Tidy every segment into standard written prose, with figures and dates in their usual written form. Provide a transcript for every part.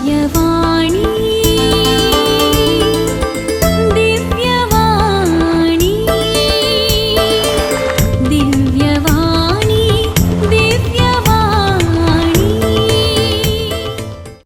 दिव्यवाणी, दिव्यवाणी, दिव्यवाणी, दिव्यवाणी.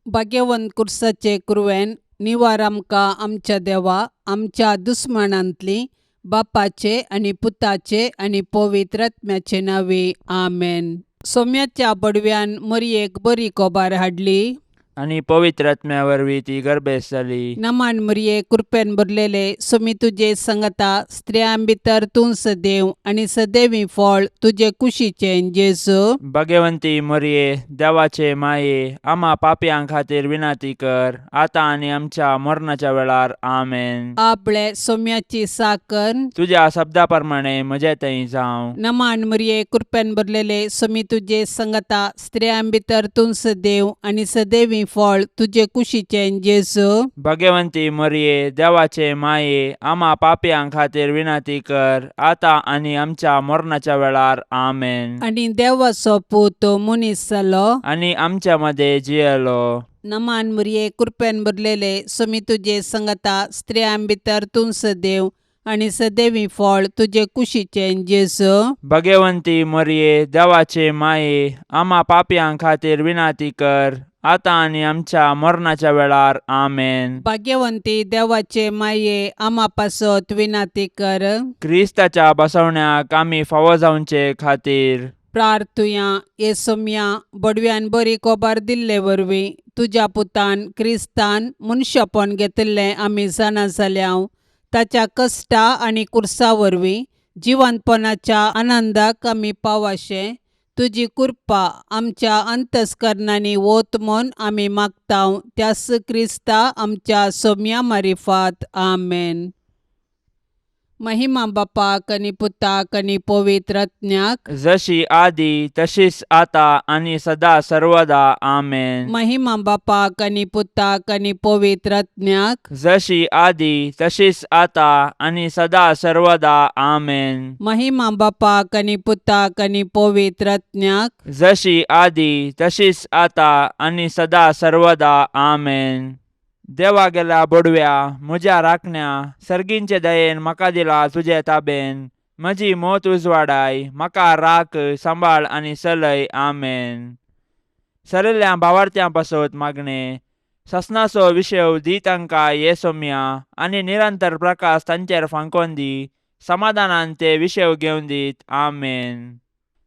भाग्यवंत कुर्साचे कुरवेन निवार आमकां आमच्या देवा आमच्या दुस्मानांतली बापाचे आनी पुताचे आनी पवित्र आत्म्याचे नांवे आमेन. सोम्याच्या बडव्यान मरयेक बरी कोबार हाडली आनी पवित्र आत्म्या वरवीं ती गर्भेस्त जाली. नमान मरये, कृपेन भरलेले, सोमी तुजे संगता, स्त्रियां भितर तूं सदैव आनी सदैवी फळ तुजे कुशीचें जेजू. भगवंती मरये, देवाचे माये, आमा पापयां खातीर विनंती कर, आतां आनी आमच्या मरणाच्या वेळार. आमेन. आपले सोम्याची साकर. तुज्या शब्दा प्रमाणे म्हजे थंय जावं. नमान मरये, कृपेन भरलेले, सोमी तुजे संगता, स्त्रियां भितर तूं सदैव आनी सदैवी फळ तुजे कुशीचें जेजू. भगवंती मरये, देवाचे माये, आमा पापयां खातीर विनंती कर, आतां आनी आमच्या मरणाच्या वेळार. आमेन. आनी देवाचो पूत मनीस जालो आनी आमच्या मदें जियेलो. नमान मरये, कृपेन भरलेले, सोमी तुजे संगता, स्त्रियां भितर तूं सदैव आनी सदैवी फळ तुजे कुशीचें जेजू. भगवंती मरये, देवाचे माये, आमा पापयां खातीर विनंती कर, आतां आनी आमच्या मरणाच्या वेळार. आमेन. भाग्यवंती देवाचे माये, आमा पासत विनंती कर. क्रिस्ताच्या बसवण्याक आमी फावो जावचे खातीर प्रार्थुया. हे सोम्या, बडव्यान बरी कोबार दिल्ले वरवीं तुज्या पुतान क्रिस्तान मनशापण घेतिल्लें आमी जाणा जाल्या. ताच्या कश्टा आनी कुर्सा वरवीं जिवंतपणाच्या आनंदाक आमी पावाशें तुजी कृपा आमच्या अंतस्करणांनी वत म्हूण आमी मागता, त्यास क्रिस्ता आमच्या सोम्या मारिफात. आमेन. महिमा बापाक आनी पुताक आनी पवित्र आत्म्याक. जशी आदी तशीच आता आनी सदा सर्वदा. आमेन. महिमा बापाक आनी पुताक आनी पवित्र आत्म्याक. जशी आदी तशीच आता आनी सदा सर्वदा. आमेन. महिमा बापाक आनी पुताक आनी पवित्र आत्म्याक. जशी आदी तशीच आता आनी सदा सर्वदा. आमेन. देवा गेल्या बडव्या, म्हज्या राखण्या, सर्गींचे दयेन म्हाका दिला तुजे ताबेन. म्हजी मोत उजवाडाय, म्हाका राख, सांबाळ आनी चलय. आमेन. सरिल्ल्या भावार्थ्यां पासत मागणें. ससनाचो विशेव दी तांकां ये सोम्या आनी निरंतर प्रकाश तांचेर फांकोन दी. समाधानान ते विशेव घेवन दीत. आमेन.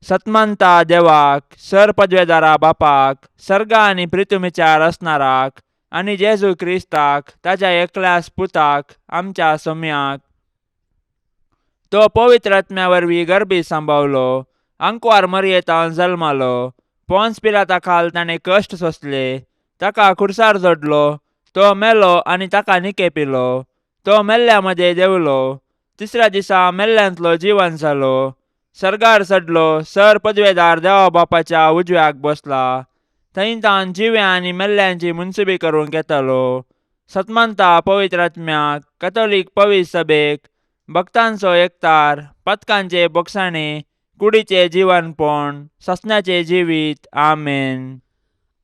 सतमंता देवाक, सर पदवेदारा बापाक, सर्गा आनी प्रितुमीच्या रचणाराक आनी जेजू क्रिस्ताक ताच्या एकल्याच पुताक, आमच्या सोम्याक, तो पवित्र आत्म्या वरवीं गर्भी सांबावलो, आंकवार मरयेतान जल्मालो, पोन्स पिलाता खाल ताणें कश्ट सोंसले, ताका खुर्सार जोडलो, तो मेलो आनी ताका निकेपिलो, तो मेल्ल्या मदें देंवलो, तिसऱ्या दिसा मेल्ल्यांतलो जिवन जालो, सर्गार चडलो, सर पदवेदार देवा बापाच्या उजव्याक बसला, थंय तावन जिव्या आनी मेल्ल्यांची मुनसुबी करूंक येतालो. सतमंता पवित्र आत्म्याक, कथोलीक पवित्र सभेक, भक्तांचो एकतार, पथकांचे बोगसाणे, कुडीचे जिवनपण, ससण्याचे जिवीत. आमेन.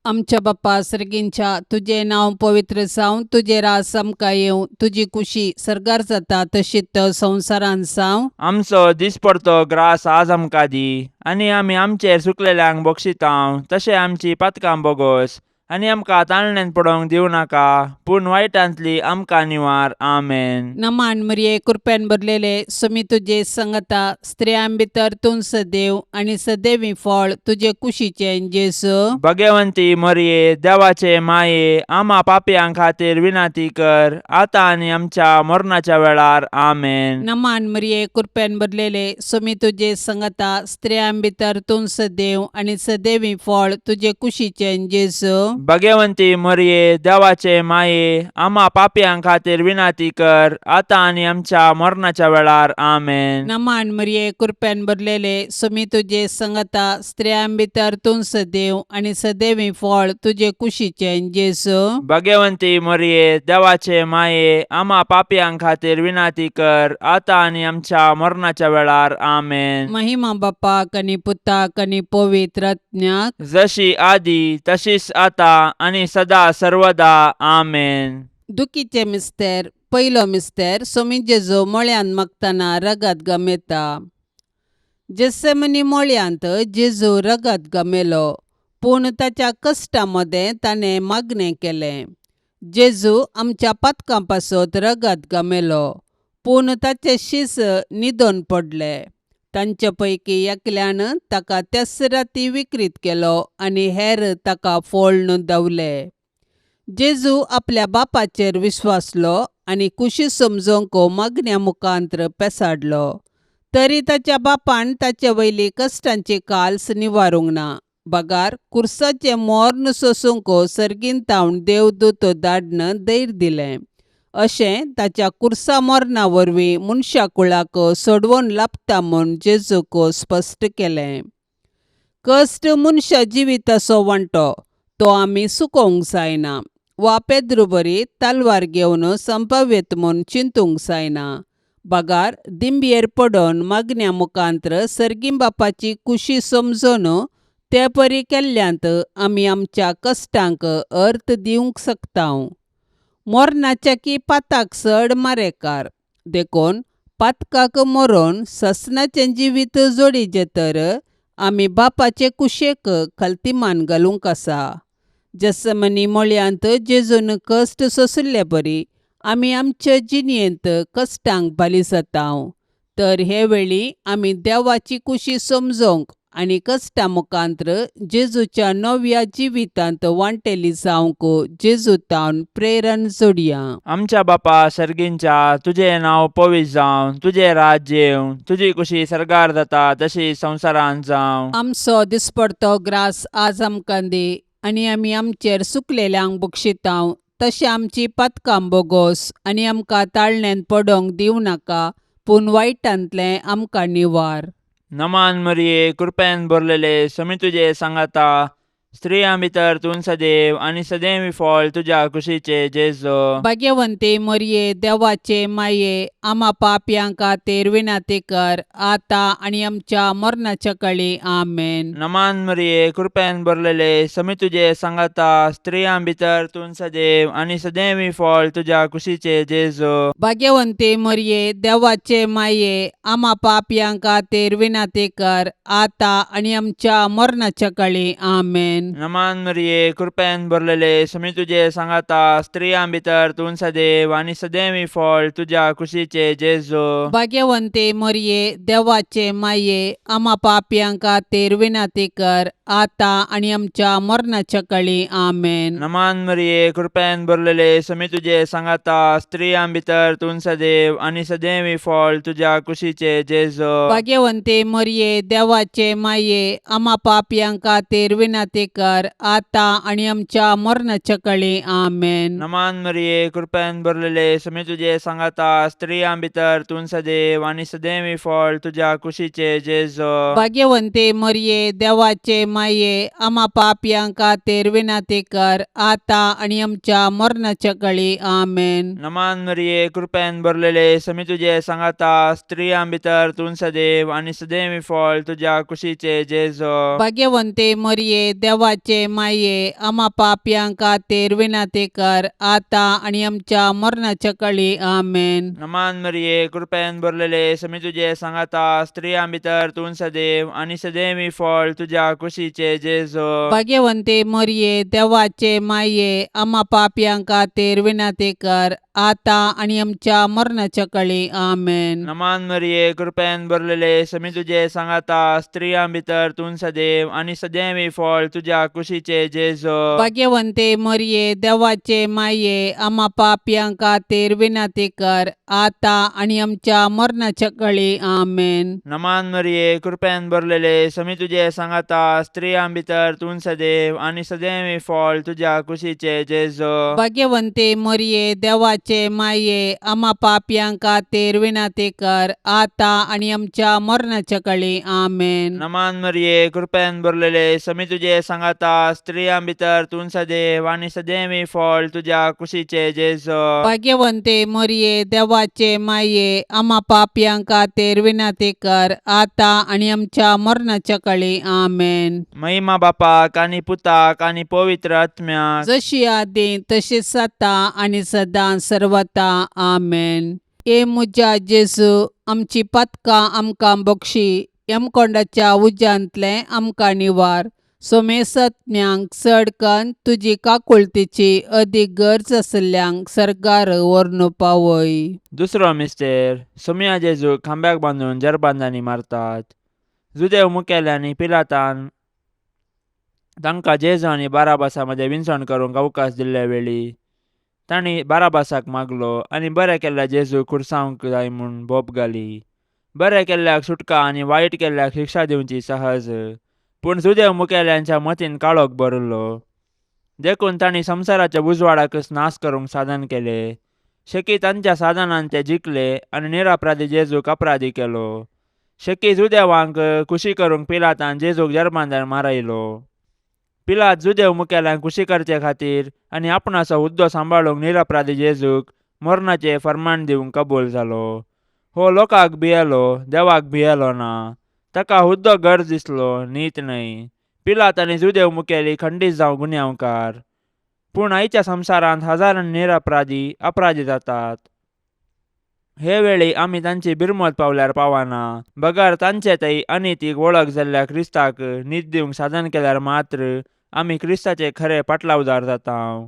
आमच्या बाप्पा सर्गींच्या, तुजें नांव पवित्र जावं, तुजें राज आमकां येवं, तुजी कुशी सर्गार जाता तशीच संवसारांत जावं. आमचो दिसपडतो ग्रास आज आमकां दी आनी आमी आमचेर चुकलेल्यांक बक्षितांव तशें आमची पातकां बोगोस आनी आमकां ताळण्यांत पडोवंक दिवं नाका, पूण वायटांतली आमकां निवार. आमेन. नमान मरिये, कृपेन भरलेले, सुमी तुजे संगता, स्त्रियां भितर तूं सदैव आनी सदैवी फळ तुजे कुशीचें जेजू. भगवंती मरिये, देवाचे माये, आमा पापयां खातीर विनंती कर, आतां आनी आमच्या मरणाच्या वेळार. आमेन. नमान मरिये, कृपेन भरलेले, सुमी तुजे संगता, स्त्रियां भितर तूं सदैव आनी सदैवी फळ तुजे कुशीचें जेजू. भगवंती मरिये, देवाचे माये, आमा पापयां खातीर विनंती कर, आतां आनी आमच्या मरणाच्या वेळार. आमेन. नमान मरिये, कृपेन भरलेले, सुमी तुजे संगता, स्त्रियां भितर तूं सदैव आनी सदैवी फळ तुजे कुशीचें जेजू. भगवंती मरिये, देवाचे माये, आमा पापयां खातीर विनंती कर, आतां आनी आमच्या मरणाच्या वेळार. आमेन. महिमा बापाक आनी पुताक आनी पवित्र आत्म्याक. जशी आदी तशीच आता आतां आनी सदा सर्वदा. आमेन. दुखीचे मिस्तेर. पयलो मिस्तेर. सोमी जेजू मळ्यांत मागतना रगत गमेता. जेसेमनी मळ्यांत जेजू रगत गमेलो, पूण ताच्या कश्टा मदें ताणें मागणें केलें. जेजू आमच्या पातकां पासत रगत गमेलो, पूण ताचे शीस न्हिदोन पडले. तांचे पैकी एकल्यान ताका त्याच राती विक्रीत केलो आनी हेर ताका फोळ्ण धांवले. जेजू आपल्या बापाचेर विश्वासलो आनी कुशी समजोवंक मागण्या मुखांत्र पेसाडलो. तरी ताच्या बापान ताचे वयली कश्टांची काल्स निवारूंक ना, बगार कुर्साचें मोर्न सोसूंक सर्गीन तावन देवदूत धाडन धैर्य दिलें. अशें ताच्या कुर्सा मरणा वरवीं मनशा कुळाक सोडवण लाबता म्हूण जेजूक स्पश्ट केलें. कश्ट मनशा जिविताचो वांटो, तो आमी चुकोवंक जायना वा पेद्रू बरी तलवार घेवन संपाव्यत म्हूण चिंतूंक जायना, बगार दिंबयेर पडोन मागण्या मुखांत्र सर्गीं बापाची कुशी समजून ते परी केल्ल्यांत आमी आमच्या कश्टांक अर्थ दिवंक शकता. मरणाच्या की पाताक चड मारेकार, देखून पातकाक मरोन ससनाचें जिवीत जोडीचें तर आमी बापाचे कुशेक खलतीमान घालूंक आसा. जसमनी मळयांत जेजून कश्ट सोंशिल्ले बरी आमी आमचे जिणेंत कश्टांक बाली जाता. तर हे वेळी आमी देवाची कुशी समजोवंक आनी कश्टा मुखांत्र जेजूच्या नव्या जिवितांत वांटेली जावंक जेजू तावन प्रेरण जोडया. आमच्या बापा सर्गींच्या, तुजें नांव पवित्र जावं, तुजें राज्य येवं, तुजी कुशी सर्गार जाता तशी संवसारांत जावं. आमचो दिसपडतो ग्रास आज आमकां दी आनी आमी आमचेर सुकलेल्यांक बक्षितांव तशें आमची पातकां बोगोस आनी आमकां ताळण्यांत पडोंक दिवं नाका, पूण वायटांतलें आमकां निवार. नमान मरिये, कृपेन भरलेले, समी तुजे सांगाता, स्त्रियां भितर तूं सदैव आनी सदैव फळ तुज्या कुशीचे जेजो. भाग्यवंती मरिये, देवाचे माये, आमा पापयां खातीर विनंती कर, आतां आनी आमच्या मरणाच्या कळी. आमेन. नमान मरिये, कृपेन भरलेले, समी तुजे सांगाता, स्त्रियां भितर तूं सदैव आनी सदैव फळ तुज्या कुशीचे जेजो. भाग्यवंती मरिये, देवाचे माये, आमा पापयां खातीर विनंती कर, आतां आनी आमच्या मरणाच्या कळी. आमेन. नमान मरिये, कृपेन भरलेले, समी तुजे सांगाता, स्त्रियां भितर तूं सदैव आनी सदैव फळ तुज्या कुशीचे जेजो. भाग्यवंती मरिये, देवाचे माये, आमा पापयां खातीर विनंती कर, आतां आनी आमच्या मरणाच्या कळी. आमेन. नमान मरिये, कृपेन भरलेले, समी तुजे सांगाता, स्त्रियां भितर तूं सदैव आनी सदैव फळ तुज्या कुशीचे जेजो. भाग्यवंती मरिये, देवाचे माये, आमा पापयां खातीर विनंती कर, आतां आनी आमच्या मरणाच्या कळी. आमेन. नमान मरिये, कृपेन भरलेले, समी तुजे सांगाता, स्त्रियां भितर तूं सदैव आनी सदैव फळ तुज्या कुशीचे जेजो. भाग्यवंती मरिये, देवाचे माये, आमा पापयां खातीर विनंती कर, आतां आनी आमच्या मरणाच्या कळी. आमेन. नमान मरिये, कृपेन भरलेले, समी तुजे सांगाता, स्त्रियां भितर तूं सदैव आनी सदैव फळ तुज्या कुशीचे जेजो. भाग्यवंती मरिये, देवाचे माये, आमा पापयां खातीर विनंती कर, आतां आनी आमच्या मरणाच्या कळी. आमेन. नमान मरिये, कृपेन भरलेले, समी तुजे सांगाता, स्त्रियां भितर तूं सदैव आनी सदैव फळ तुज्या कुशीचे जेजो. भाग्यवंती मरिये, देवाचे माये, आमा पापयां खातीर विनंती कर, आतां आनी आमच्या मरणाच्या कळी. आमेन. नमान मरिये, कृपेन भरलेले, समी तुजे सांगाता, स्त्रियां भितर तूं सदैव आनी सदैव फळ तुज्या कुशीचे जेजो. भाग्यवंती मरिये, देवाचे माये, आमा पापयां खातीर विनंती कर, आतां आनी आमच्या मरणाच्या कळी. आमेन. नमान मरिये, कृपेन भरलेले, समी तुजे सांगाता, स्त्रियां भितर तूं सदैव आनी सदैव फळ तुज्या कुशीचे जेजो. भाग्यवंती मरिये, देवाचे देवाचे माये आमा पापयां खातीर विनंती कर आतां आनी आमच्या मरणाच्या कळी. आमेन. नमान मरिये, कृपेन भरलेले, समी तुजे सांगाता, स्त्रियां भितर तूं सदैव आनी सदैवी फळ तुज्या कुशीचे जेजो. भाग्यवंते मोरये, देवाचे माये, आमा पापयां खातीर विनंती कर आतां आनी आमच्या मरणाच्या कळी. आमेन. महिमा बापाक आनी पुताक आनी पवित्र आत्म्याक. जशी आदी तशीच आतां आनी सदां सर्वता. आमेन. ए म्हज्या जेजू, आमची पातकां आमकां बक्षी, यमकोंडाच्या उज्यांतलें आमकां निवार, सोमेसत्म्यांक चड कन्न तुजी काकुळतीची अदीक गरज आशिल्ल्यांक सर्गार व्हरून पावय. दुसरो मिस्तेर. सोमया जेजूक खांब्याक बांदून जरबांदांनी मारतात. जुदेव मुखेल्यांनी पिलातान तांकां जेजू आनी बाराबासा मदें विनसण करूंक अवकाश दिल्ले वेळी तांणी बाराबासाक मागलो आनी बरें केल्ल्या जेजूक खुर्सावंक जाय म्हूण बोब घाली. बरें केल्ल्याक सुटका आनी वायट केल्ल्याक शिक्षा दिवची सहज, पूण जुदेव मुखेल्यांच्या मतीन काळोख भरिल्लो, देखून तांणी संवसाराच्या उजवाडाकच नाश करूंक साधन केलें. शेकी तांच्या साधनान ते जिखले आनी निरपराधी जेजूक अपराधी केलो. शेकी जुदेवांक खुशी करूंक पिलातान जेजूक जर्मांदार मारयलो. पिलात जुदेव मुखेल्यांक खुशी करचे खातीर आनी आपणाचो हुद्दो सांबाळूंक निरपराधी जेजूक मरणाचें फर्मान दिवंक कबूल जालो. हो लोकांक भियेलो, देवाक भियेलो ना. ताका हुद्दो गरज दिसलो, नीत न्हय. पिलात आनी जुदेव मुखेली खंडीत जावं गुन्यांवकार. पूण आयच्या संवसारांत हजारांनी निरपराधी अपराधी जातात. हे वेळी आमी तांची बिरमत पावल्यार पावना, बगर तांचे थंय अनितीक वळख जाल्ल्या क्रिस्ताक नीत दिवंक साधन केल्यार मात्र आमी क्रिस्ताचे खरे पाटलावदार जाता.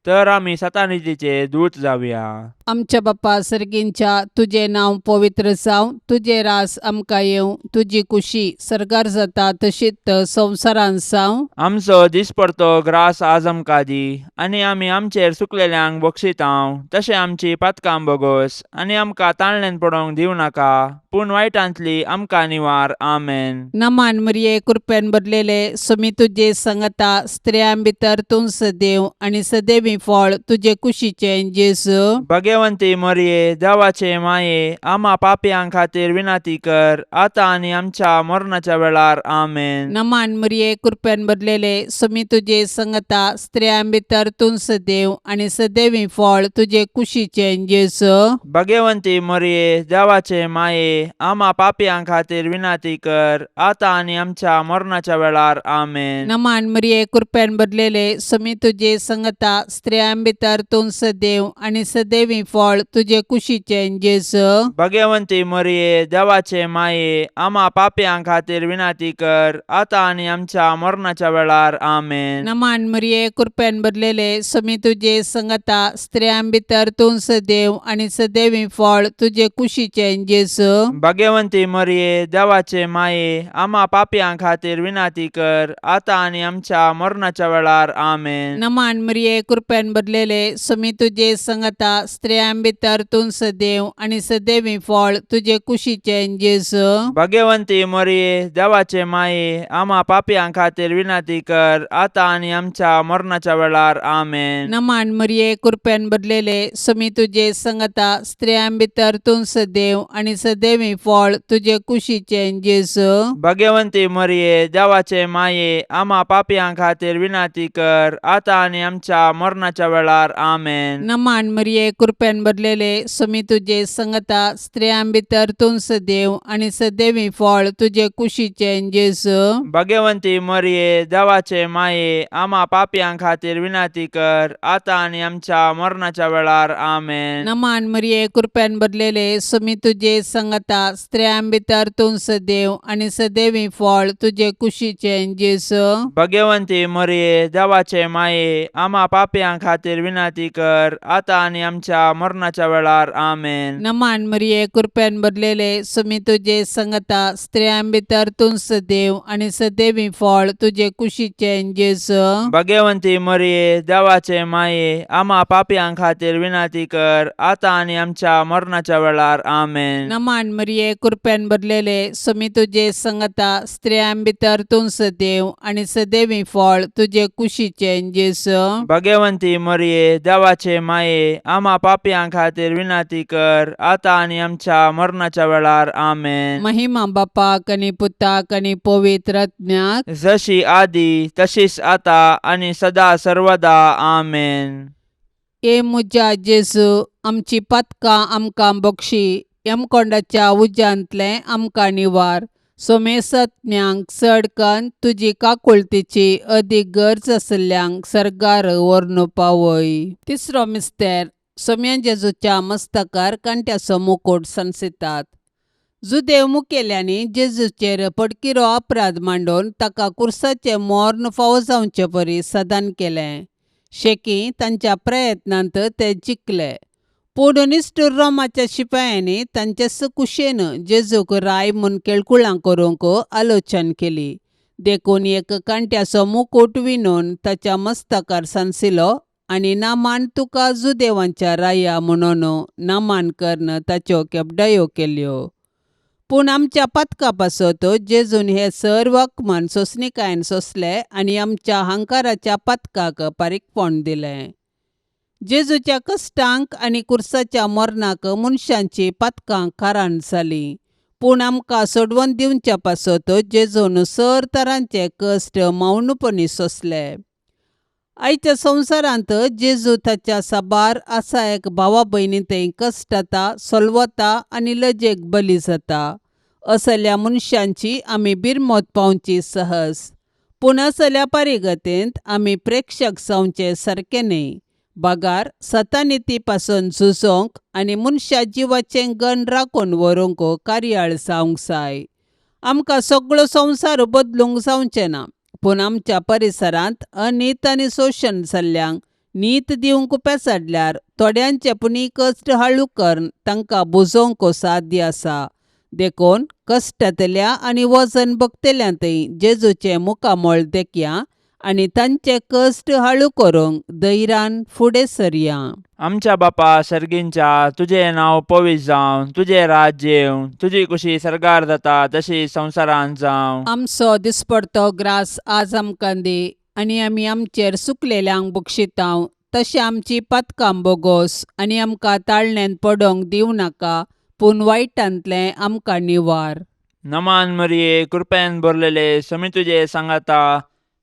तर आमी सतानितीचे दूत जावया. आमच्या बाप्पा सर्गींच्या, तुजें नांव पवित्र जावं, तुजें रास आमकां येवं, तुजी कुशी सर्गार जाता तशीच संवसारांत जावं. आमचो दिसपडतो ग्रास आज आमकां दी, आनी आमी आमचेर चुकलेल्यांक बक्षितांव तशें आमची पातकां बोगोस, आनी आमकां ताळणेन पडोवंक दिवं नाका, पूण वायटांतली आमकां निवार. आमेन. नमान मरिये, कृपेन भरलेले, सुमी तुजे संगता, स्त्रियां भितर तूं सदैव आनी सदैवी फळ तुजे कुशीचें जेजू. भगवंती मरिये, देवाचे माये, आमा पापयां खातीर विनंती कर आतां आनी आमच्या मरणाच्या वेळार. आमेन. नमान मरिये, कृपेन भरलेले, सुमी तुजे संगता, स्त्रियां भितर तूं सदैव आनी सदैवी फळ तुजे कुशीचें जेजू. भगवंती मरिये, देवाचे माये, आमा पापयां खातीर विनंती कर आतां आनी आमच्या मरणाच्या वेळार. आमेन. नमान मरिये, कृपेन भरलेले, सुमी तुजे संगता, स्त्रियां भितर तूं सदैव आनी सदैवी फळ तुजे कुशीचें जेजू. भगवंती मरिये, देवाचे माये, आमा पापयां खातीर विनंती कर आतां आनी आमच्या मरणाच्या वेळार. आमेन. नमान मरिये, कृपेन भरलेले, सुमी तुजे संगता, स्त्रियां भितर तूं सदैव आनी सदैवी फळ तुजे कुशीचें जेजू. भगवंती मरिये, देवाचे माये, आमा पापयां खातीर विनंती कर आतां आनी आमच्या मरणाच्या वेळार. आमेन. नमान मरिये, कृपेन भरलेले, सुमी तुजे संगता, स्त्रियां भितर तूं सदैव आनी सदैवी फळ तुजे कुशीचें जेजू. भगवंती मरिये, देवाचे माये, आमा पापयां खातीर विनंती कर आतां आनी आमच्या मरणाच्या वेळार. आमेन. नमान मरिये, कृपेन भरलेले, सुमी तुजे संगता, स्त्रियां भितर तूं सदैव आनी सदैवी फळ तुजे कुशीचें जेजू. भगवंती मरिये, देवाचे माये, आमा पापयां खातीर विनंती कर आतां आनी आमच्या मरणाच्या वेळार. आमेन. नमान मरिये, कृपेन भरलेले, सुमी तुजे संगता, स्त्रियां भितर तूं सदैव आनी सदैवी फळ तुजे कुशीचें जेजू. भगवंती मरिये, देवाचे माये, आमा पापयां खातीर विनंती कर आतां आनी आमच्या मरणाच्या वेळार. आमेन. नमान मरिये, कृपेन भरलेले, सुमी तुजे संगता, स्त्रियां भितर तूं सदैव आनी सदैवी फळ तुजे कुशीचें जेजू. भगवंती मरिये, देवाचे माये, आमा पापयां खातीर विनंती कर आतां आनी आमच्या मरणाच्या वेळार. आमेन. नमान मरिये, कृपेन भरलेले, सुमी तुजे संगता, स्त्रियां भितर तूं सदैव आनी सदैवी फळ तुजे कुशीचें जेजू. भगवंती मरिये, देवाचे माये, आमा पापयां खातीर विनंती कर आतां आनी आमच्या मरणाच्या वेळार. आमेन. नमान मरिये, कृपेन भरलेले, सुमी तुजे संगता, स्त्रियां भितर तूं सदैव आनी सदैवी फळ तुजे कुशीचें जेजू. भगवंती भाग्यवंती मरिये देवाचे माये आमा पापयां खातीर विनंती कर आतां आनी आमच्या मरणाच्या वेळार. आमेन. महिमा बापाक आनी पुताक आनी पवित्र आत्म्याक. जशी आदी तशीच आता आनी सदा सर्वदा. आमेन. ए म्हज्या जेजू, आमची पातकां आमकां बक्षी, यमकोंडाच्या उज्यांतलें आमकां निवार, सोमेसत्म्यांक चड कन्न तुजी काकुळतीची अदीक गरज आशिल्ल्यांक सर्गार व्हरून पावय. तिसरो मिस्तेर. सोम्या जेजूच्या मस्तकार कांट्याचो मुकूट सांसितात. जुदेव मुखेल्यांनी जेजूचेर पडकिरो अपराध मांडून ताका कुर्साचें मर्ण फावो जावचे परी सदान केलें. शेकी तांच्या प्रयत्नांत ते जिखले, पूण निश्ठूर रोमाच्या शिपायांनी तांचे कुशेन जेजूक राय म्हूण केळकुळां करूंक आलोचन केली. देखून एक कांट्याचो मुकूट विणून ताच्या मस्तकार सांसिलो आनी नामान तुका जुदेवांच्या राया म्हणून नामान करून ताच्यो केपडायो केल्यो. पूण आमच्या पातका पासत जेजून हे सर्व अपमान सोंसणीकायेन सोंसले आनी आमच्या हंकाराच्या पातकाक पारीकपण दिलें. जेजूच्या कश्टांक आनी कुर्साच्या मरणाक मनशांची पातकां कारण जालीं, पूण आमकां सोडवून दिवच्या पासत जेजून सर तरांचे कश्ट मौनपणी सोंसले. आयच्या संवसारांत जेजू ताच्या साबार आसा एक भावा भयणी थंय कश्टता, सोलवता आनी लजेक बली जाता. असल्या मनशांची आमी बिरमत पावची सहज, पूण असल्या परिगतेंत आमी प्रेक्षक जावचे सारकें न्हय, बगार सतानिती पासून झुजोंक आनी मनशा जिवाचें गण राखून व्हरूंक कार्याळ जावंक जाय. आमकां सगळो संवसार बदलूंक जावचें ना, पूण आमच्या परिसरांत अनीत आनी शोशण जाल्ल्यांक नीत दिवंक पेसाडल्यार थोड्यांचे पुणी कश्ट हाळू करून तांकां बुजोवंक साध्य आसा. देखून कश्टांतल्या आनी वजन भोगतल्या थंय जेजूचें मुखामळ देखया आनी तांचे कश्ट हाळू करूंक धैर्यान फुडें सरया. आमच्या बापा सर्गींच्या, तुजें नांव पवित्र जावं, तुजें राज्य येवं, तुजी कुशी सर्गार जाता तशी संवसारांत जावं. आमचो दिसपडतो ग्रास आज आमकां दी आनी आमी आमचेर सुकलेल्यांक बक्षितांव तशें आमची पातकां बोगोस आनी आमकां ताळण्यांत पडोंक दिवं नाका, पूण वायटांतलें आमकां निवार. नमान मरिये, कृपेन भरलेले, समी तुजे सांगाता,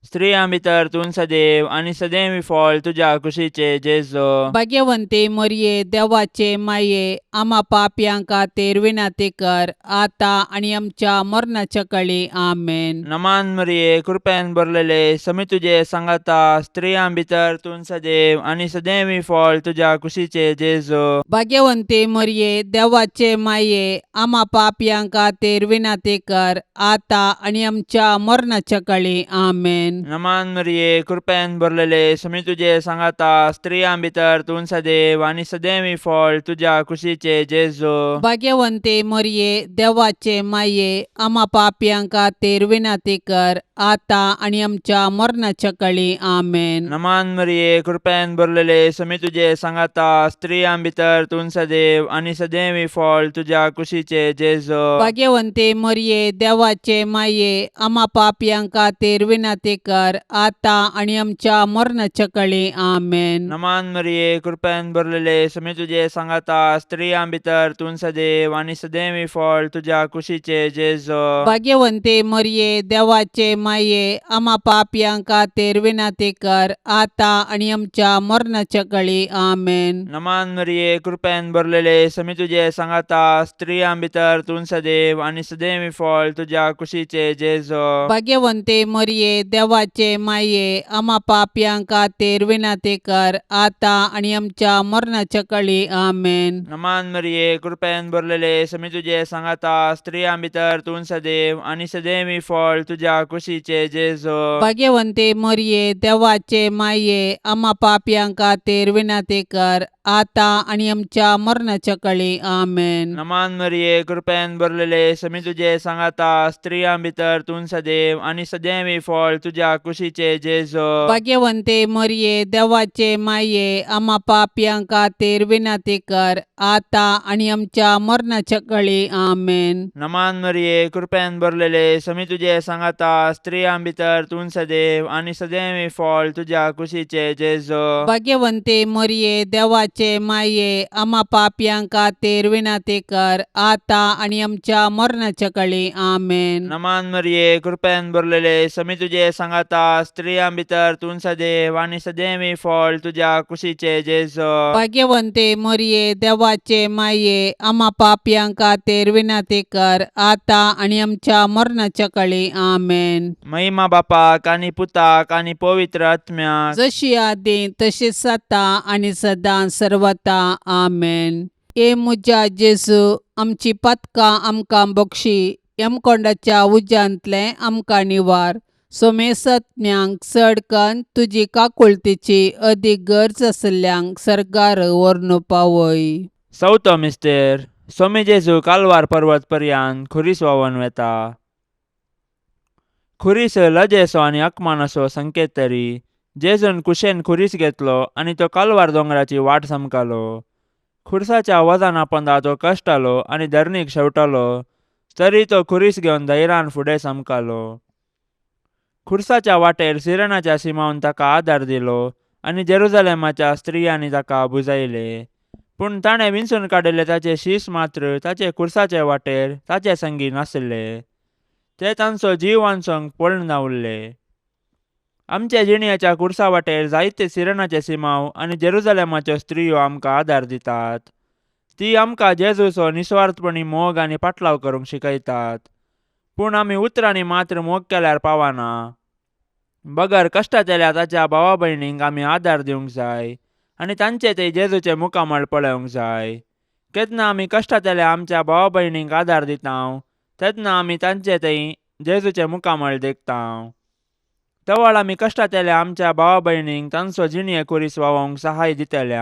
स्त्रियां भितर तूं सदैव आनी सदैव फळ तुज्या कुशीचे जेजो. भाग्यवंती मरिये, देवाचे माये, आमा पापयां खातीर विनंती कर आतां आनी आमच्या मरणाच्या कळी. आमेन. नमान मरिये, कृपेन भरलेले, समी तुजे सांगाता, स्त्रियां भितर तूं सदैव आनी सदैव फळ तुज्या कुशीचे जेजो. भाग्यवंती मरिये, देवाचे माये, आमा पापयां खातीर विनंती कर आतां आनी आमच्या मरणाच्या कळी. आमेन. नमान मरिये, कृपेन भरलेले, समी तुजे सांगाता, स्त्रियां भितर तूं सदैव आनी सदैव फळ तुज्या कुशीचे जेजो. भाग्यवंती मरिये, देवाचे माये, आमा पापयां खातीर विनंती कर आतां आनी आमच्या मरणाच्या कळी. आमेन. नमान मरिये, कृपेन भरलेले, समी तुजे सांगाता, स्त्रियां भितर तूं सदैव आनी सदैव फळ तुज्या कुशीचे जेजो. भाग्यवंती मरिये, देवाचे माये, आमा पापयां खातीर विनंती कर आतां आनी आमच्या मरणाच्या कळी. आमेन. नमान मरिये, कृपेन भरलेले, समी तुजे सांगाता, स्त्रियां भितर तूं सदैव आनी सदैव फळ तुज्या कुशीचे जेजो. भाग्यवंती मरिये, देवाचे माये, आमा पापयां खातीर विनंती कर आतां आनी आमच्या मरणाच्या कळी. आमेन. नमान मरिये, कृपेन भरलेले, समी तुजे सांगाता, स्त्रियां भितर तूं सदैव आनी सदैव फळ तुज्या कुशीचे जेजो. भाग्यवंती मरिये, देवाचे माये, आमा पापयां खातीर विनंती कर आतां आनी आमच्या मरणाच्या कळी. आमेन. नमान मरिये, कृपेन भरलेले, समी तुजे सांगाता, स्त्रियां भितर तूं सदैव आनी सदैव फळ तुज्या कुशीचे जेजो. भाग्यवंती मरिये, देवाचे माये, आमा पापयां खातीर विनंती कर आतां आनी आमच्या मरणाच्या कळी. आमेन. नमान मरिये, कृपेन भरलेले, समी तुजे सांगाता, स्त्रियां भितर तूं सदैव आनी सदैव फळ तुज्या तुज्या कुशीचे जेजो. भाग्यवंते मरिये, देवाचे माये, आमा पापयां खातीर विनंती कर, आतां आनी आमच्या मरणाच्या कळी. आमेन. नमान मरिये, कृपेन भरलेले, समी तुजे सांगाता, स्त्रियां भितर तूं सदैव आनी सदैव फळ तुज्या कुशीचे जेजो. भाग्यवंते मरिये, देवाचे माये, आमा पापयां खातीर विनंती कर, आतां आनी आमच्या मरणाच्या कळी. आमेन. नमान मरिये, कृपेन भरलेले, समी तुजे सांगाता, स्त्रियां भितर तूं सदैव आनी सदैव फळ तुज्या कुशीचे जेजो. भाग्यवंते मरिये, देवाचे माये, आमा पापयां खातीर विनंती कर, आतां आनी आमच्या मरणाच्या कळी. आमेन. महिमा बापाक आनी पुताक आनी पवित्र आत्म्याक. जशी आदी तशीच आतां आनी सदां सर्वता. आमेन. ए म्हज्या जेजू, आमची पातकां आमकां बक्षी, यमकोंडाच्या उज्यांतलें आमकां निवार, सोमेसत्म्यांक चड कन्न तुजी काकुळतीची अदीक गरज आशिल्ल्यांक सर्गार व्हरून पावय. चवथो मिस्तेर. सोमी जेजू कालवार पर्वत पर्यान खुरीस व्हांवन वेता. खुरीस लजेचो आनी अकमानाचो संकेत तरी जेजून कुशेन खुरीस घेतलो आनी तो कालवार दोंगराची वाट समकालो. खुरसाच्या वजना पोंदा तो कश्टालो आनी धरणीक शेवटालो, तरी तो खुरीस घेवन धैरान फुडें समकालो. खुरसाच्या वाटेर सिरणाच्या सिमावन ताका आदार दिलो आनी जेरुजलेमाच्या स्त्रियांनी ताका बुजायले. पूण ताणें विंचून काडिल्ले ताचे शीस मात्र ताचे खुरसाचे वाटेर ताचे संगी नासले. ते तांचो जीव वांचोवंक पळून उरले. आमच्या जिणयाच्या खुरसा वाटेर जायते सिरणाचे सिमाव आनी जेरुजलेमाच्यो स्त्रियो आमकां आदार दितात. ती आमकां जेजूचो निस्वार्थपणी मोग आनी पाटलाव करूंक शिकयतात. पूण आमी उतरांनी मात्र मोग केल्यार पावना, बगर कश्टांतल्या ताच्या भावा भयणींक आमी आदार दिवंक जाय आनी तांचे ते जेजूचे मुखामळ पळोवंक जाय. केन्ना आमी कश्टांतल्या आमच्या भावा भयणींक आदार दिता तेन्ना आमी तांचे थंय जेजूचे मुखामळ देखता. तवळ आमी कश्टांतल्या आमच्या भावा भयणींक तांचो जिणये खुरीस व्हांवोवंक सहाय दितले.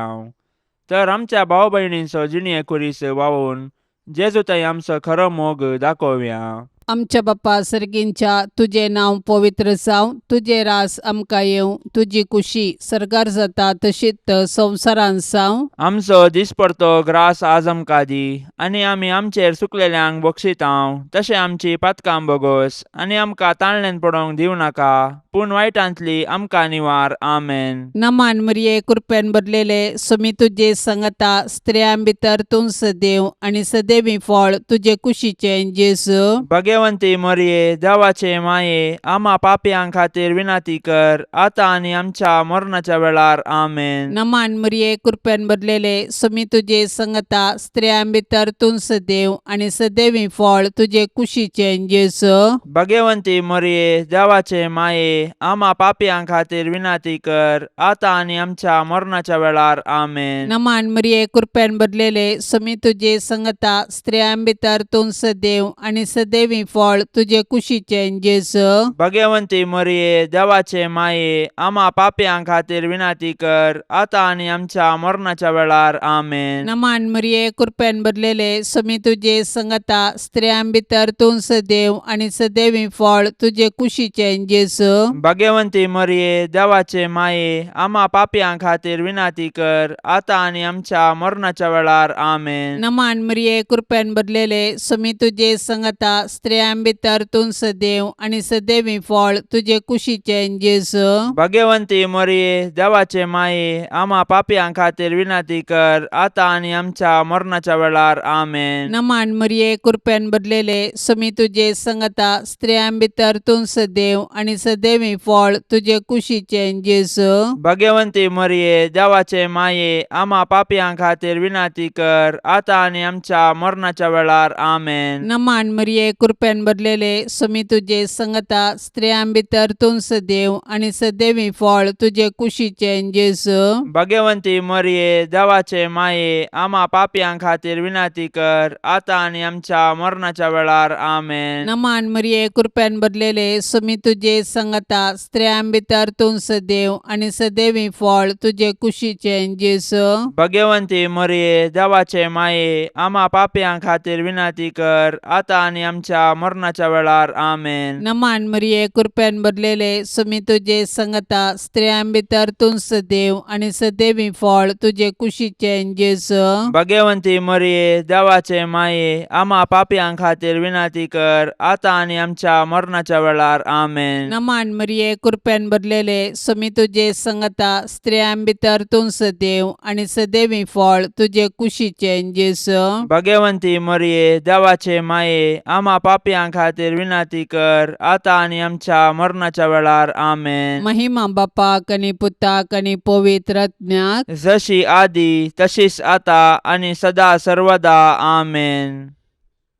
तर आमच्या भाव भयणींचो जिणये खुरीस व्हांवोवन जेजू थंय आमचो खरो मोग दाखोवया. आमच्या बाप्पा सर्गींच्या, तुजें नांव पवित्र जावं, तुजें रास आमकां येवं, तुजी कुशी सर्गार जाता तशीच संवसारांत जावं. आमचो दिसपडतो ग्रास आज आमकां दी आनी आमी आमचेर सुकलेल्यांक बक्षितांव तशें आमची पातकां बोगोस आनी आमकां ताळण्यान पडोवंक दिवं नाका, पूण वायटांतली आमकां निवार. आमेन. नमान मरिये, कृपेन भरलेले, सुमी तुजे संगता, स्त्रियां भितर तूं सदैव आनी सदैवी फळ तुजे कुशीचें जेजू. भगवंती मरिये, देवाचे माये, आमा पापयां खातीर विनंती कर, आतां आनी आमच्या मरणाच्या वेळार. आमेन. नमान मरिये, कृपेन भरलेले, सुमी तुजे संगता, स्त्रियां भितर तूं सदैव आनी सदैवी फळ तुजे कुशीचें जेजू. भगवंती मरिये, देवाचे माये, आमा पापयां खातीर विनंती कर, आतां आनी आमच्या मरणाच्या वेळार. आमेन. नमान मरिये, कृपेन भरलेले, सुमी तुजे संगता, स्त्रियां भितर तूं सदैव आनी सदैवी फळ तुजे कुशीचें जेजू. भगवंती मरिये, देवाचे माये, आमा पापयां खातीर विनंती कर, आतां आनी आमच्या मरणाच्या वेळार. आमेन. नमान मरिये, कृपेन भरलेले, सुमी तुजे संगता, स्त्रियां भितर तूं सदैव आनी सदैवी फळ तुजे कुशीचें जेजू. भगवंती मरिये, देवाचे माये, आमा पापयां खातीर विनंती कर, आतां आनी आमच्या मरणाच्या वेळार. आमेन. नमान मरिये, कृपेन भरलेले, सुमी तुजे संगता, स्त्रियां भितर तूं सदैव आनी सदैवी फळ तुजे कुशीचें जेजू. भगवंती मरिये, देवाचे माये, आमा पापयां खातीर विनंती कर, आतां आनी आमच्या मरणाच्या वेळार. आमेन. नमान मरिये, कृपेन भरलेले, सुमी तुजे संगता, स्त्रियां भितर तूं सदैव आनी सदैवी फळ तुजे कुशीचें जेजू. भगवंती मरिये, देवाचे माये, आमा पापयां खातीर विनंती कर, आतां आनी आमच्या मरणाच्या वेळार. आमेन. नमान मरिये, कृपेन भरलेले, सुमी तुजे संगता, स्त्रियां भितर तूं सदैव आनी सदैवी फळ तुजे कुशीचें जेजू. भगवंती मरिये, देवाचे माये, आमा पापयां खातीर विनंती कर, आतां आनी आमच्या मरणाच्या वेळार. आमेन. नमान मरिये, कृपेन भरलेले, सुमी तुजे संगता, स्त्रियां भितर तूं सदैव आनी सदैवी फळ तुजे कुशीचें जेजू. भगवंती मरिये, देवाचे माये, आमा पापयां खातीर विनंती कर, आतां आनी आमच्या आमच्या मरणाच्या वेळार. आमेन. नमान मरिये, कृपेन भरलेले, सुमी तुजे संगता, स्त्रियां भितर तूं सदैव आनी सदैवी फळ तुजे कुशीचें जेजू. भगवंती मरिये, देवाचे माये, आमा पापयां खातीर विनंती कर, आतां आनी आमच्या मरणाच्या वेळार. आमेन. नमान मरिये, कृपेन भरलेले, सुमी तुजे संगता, स्त्रियां भितर तूं सदैव आनी सदैवी फळ तुजे कुशीचें जेजू. भगवंती मरिये, देवाचे माये, आमा पापयां खातीर विनंती कर, आतां आनी आमच्या मरणाच्या वेळार. आमेन. महिमा बापाक आनी पुताक आनी पवित्र आत्म्याक. जशी आदी तशीच आता आनी सदा सर्वदा. आमेन.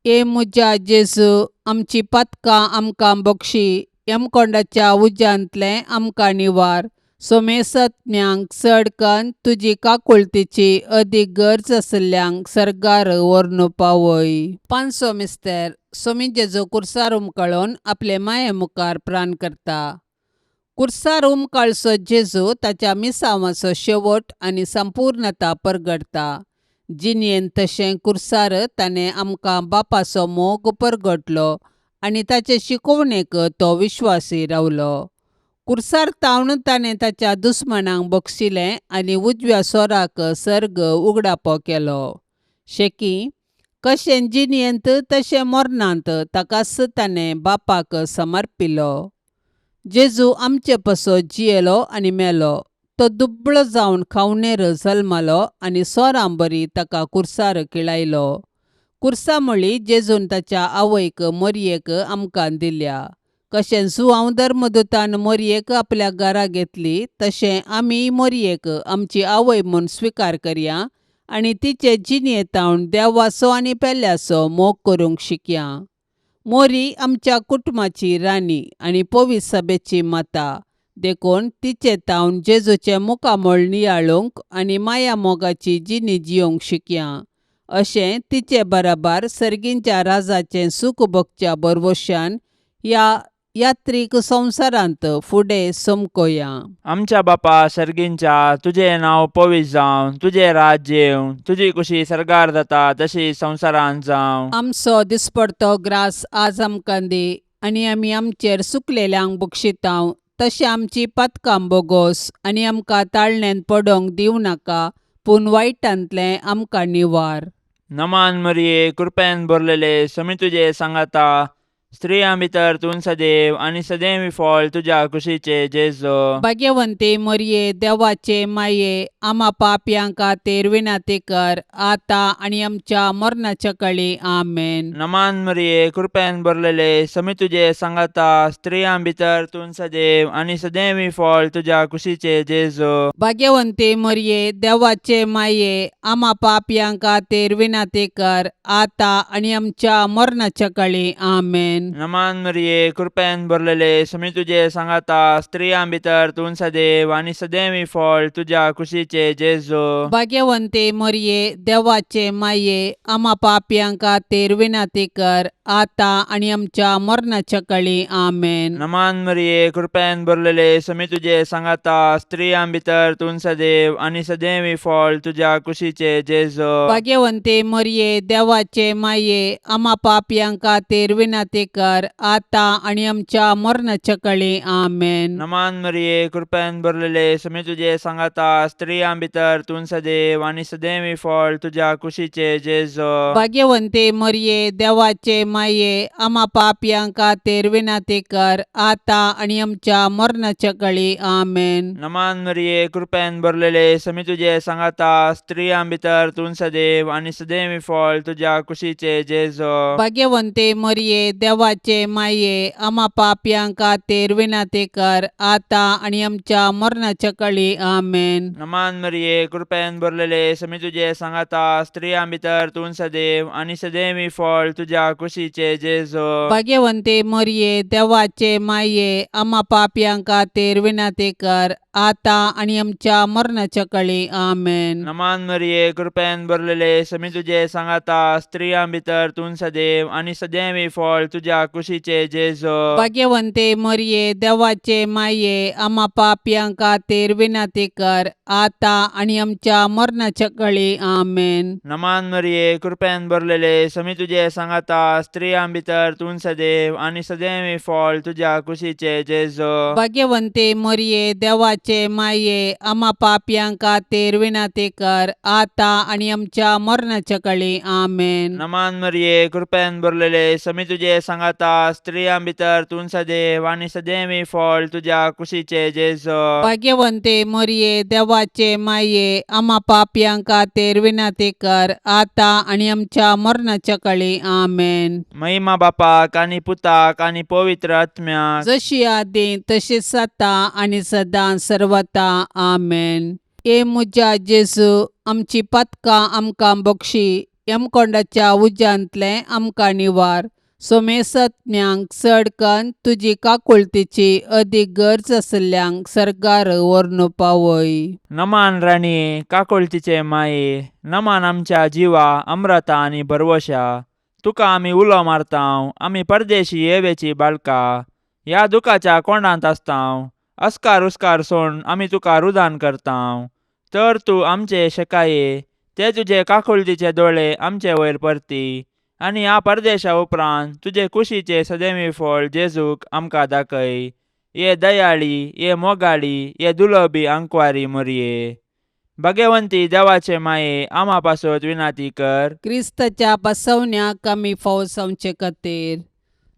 ए म्हज्या जेजू, आमची पातकां आमकां बक्षी, यमकोंडाच्या उज्यांतलें आमकां निवार, सोमेसत्म्यांक चड कन्न तुजी काकुळतीची अदीक गरज आशिल्ल्यांक सर्गार व्हरून पावय. पांचसो मिस्तर. सोमी जेजू कुर्सार उमकळून आपले माये मुखार प्राण करता. कुर्सार उमकाळचो जेजू ताच्या मिसांवाचो शेवट आनी संपूर्णता परगटता. जिणेंत तशें कुर्सार ताणें आमकां बापाचो मोग परगटलो आनी ताचे शिकोवणेक तो विश्वासी रावलो. कुर्सार तावन ताणें ताच्या दुस्मानांक बक्षिलें आनी उजव्या सोराक सर्ग उगडापो केलो. शेकी कशें जिणेंत तशें मरणांत ताकाच ताणें बापाक समर्पिलो. जेजू आमचे पासत जियेलो आनी मेलो. तो दुबळो जावन खावणेर जल्मलो आनी सोरां बरी ताका कुर्सार किळायलो. कुर्सा म्हळी जेजून ताच्या आवयक मोरयेक आमकां दिल्या. कशें जुआंव धर्मदूतान मोरयेक आपल्या घरा घेतली तशें आमी मोरयेक आमची आवय म्हूण स्विकार करया आनी तिचे जिणेंत देवाचो आनी पेल्याचो मोग करूंक शिकया. मोरी आमच्या कुटुंबाची राणी आनी पवित्र सभेची माता, देखून तिचे तावन जेजूचें मुखामळ नियाळूंक आनी माया मोगाची जिणी जियोंक शिकया. अशें तिचे बराबर सर्गींच्या राजाचें सूख भोगच्या भरवशान ह्या यात्रीक संवसारांत फुडें समकोया. आमच्या बापा सर्गींच्या, तुजें नांव पवित्र जावं, तुजें राज्य येवं, तुजी कुशी सर्गार जाता तशी संवसारांत जावं. आमचो दिसपडतो ग्रास आज आमकां दी आनी आमी आमचेर सुकलेल्यांक बक्षितांव तशें आमची पातकां बोगोस आनी आमकां ताळण्यांत पडोंक दिवं नाका, पूण वायटांतलें आमकां निवार. नमान मरिये, कृपेन भरलेले, समी तुजे सांगाता, स्त्रियां भितर तूं सदैव आनी सदैव फळ तुज्या कुशीचे जेजू. भाग्यवंती मरिये, देवाचे माये, आमा पापयां खातीर विनंती कर, आतां आनी आमच्या मरणाच्या कळी. आमेन. नमान मरिये, कृपेन भरलेले, समी तुजे सांगाता, स्त्रियां भितर तूं सदैव आनी सदैव फळ तुज्या कुशीचे जेजू. भाग्यवंती मरिये, देवाचे माये, आमा पापयां खातीर विनंती कर, आतां आनी आमच्या मरणाच्या कळी. आमेन. नमान मरिये, कृपेन भरलेले, समी तुजे सांगाता, स्त्रियां भितर तूं सदैव आनी सदैव फळ तुज्या कुशीचे जेजू. भाग्यवंती मरिये, देवाचे माये, आमा पापयां खातीर विनंती कर, आतां आनी आमच्या मरणाच्या कळी. आमेन. नमान मरिये, कृपेन भरलेले, समी तुजे सांगाता, स्त्रियां भितर तूं सदैव आनी सदैव फळ तुज्या कुशीचे जेजू. भाग्यवंती मरिये, देवाचे माये, आमा पापयां खातीर विनंती कर, आतां आनी आमच्या मरणाच्या कळी. आमेन. नमान मरिये, कृपेन भरलेले, समी तुजे सांगाता, स्त्रियां भितर तूं सदैव आनी सदैव फळ तुज्या कुशीचे जेजू. भाग्यवंती मरिये, देवाचे माये, आमा पापयां खातीर विनंती कर, आतां आनी आमच्या मरणाच्या कळी. आमेन. नमान मरिये, कृपेन भरलेले, समी तुजे सांगाता, स्त्रियां भितर तूं सदैव आनी सदैव फळ तुज्या कुशीचे जेजू. भाग्यवंती मरिये, देवाचे माये, आमा पापयां खातीर विनंती कर, आतां आनी आमच्या मरणाच्या कळी. आमेन. नमान मरिये, कृपेन भरलेले, समी तुजे सांगाता, स्त्रियां भितर तूं सदैव आनी सदैव फळ तुज्या कुशीचे जेजू. भाग्यवंती मरिये, देवाचे माये, आमा पापयां खातीर विनंती कर, आतां आनी आमच्या मरणाच्या कळी. आमेन. नमान मरिये, कृपेन भरलेले, समी तुजे सांगाता, स्त्रियां भितर तूं सदैव आनी सदैव फळ तुज्या तुज्या कुशीचे जेजो. भाग्यवंते मरये, देवाचे माये, आमा पापयां खातीर विनंती कर, आतां आनी आमच्या मरणाच्या कळी. आमेन. नमान मरिये, कृपेन भरलेले, समी तुजे सांगाता, स्त्रियां भितर तूं सदैव आनी सदैव फळ तुज्या कुशीचे जेजो. भाग्यवंते मरये, देवाचे माये, आमा पापयां खातीर विनंती कर, आतां आनी आमच्या मरणाच्या कळी. आमेन. नमान मरिये, कृपेन भरलेले, समी तुजे सांगाता, स्त्रियां भितर तूं सदैव आनी सदैव फळ तुज्या कुशीचे जेजो. भाग्यवंते मरये, देवाचे माये, आमा पापयां खातीर विनंती कर, आतां आनी आमच्या मरणाच्या कळी. आमेन. महिमा बापाक आनी पुताक आनी पवित्र आत्म्याक. जशी आदी तशीच आतां आनी सदां सर्वता. आमेन. ए म्हज्या जेजू, आमची पातकां आमकां बक्षी, यमकोंडाच्या उज्यांतलें आमकां निवार, सोमेसत्म्यांक चड कन्न तुजी काकुळतीची अदीक गरज आशिल्ल्यांक सर्गार व्हरून पावय. नमान राणये, काकुळतीचे माये, नमान आमच्या जिवा अम्रता आनी भरवशा, तुका आमी उलो मारतांव, आमी परदेशी येवेची बाळका ह्या दुखाच्या कोंडांत आसतांव, अस्कार उस्कार सोड आमी तुका रुदान करतांव, तर तूं आमचे शेकाये ते तुजे काकुळतीचे दोळे आमचे वयर परती आनी ह्या परदेशा उपरांत तुजे कुशीचे सदैवी फळ जेजूक आमकां दाखय. ये दयाळी, ये मोगाळी, ये दुलबी आंकवारी मोरये, भगवंती देवाचे माये, आमा पासत विनाती कर. क्रिस्ताच्या बसवण्याक आमी फावो जावचे खातीर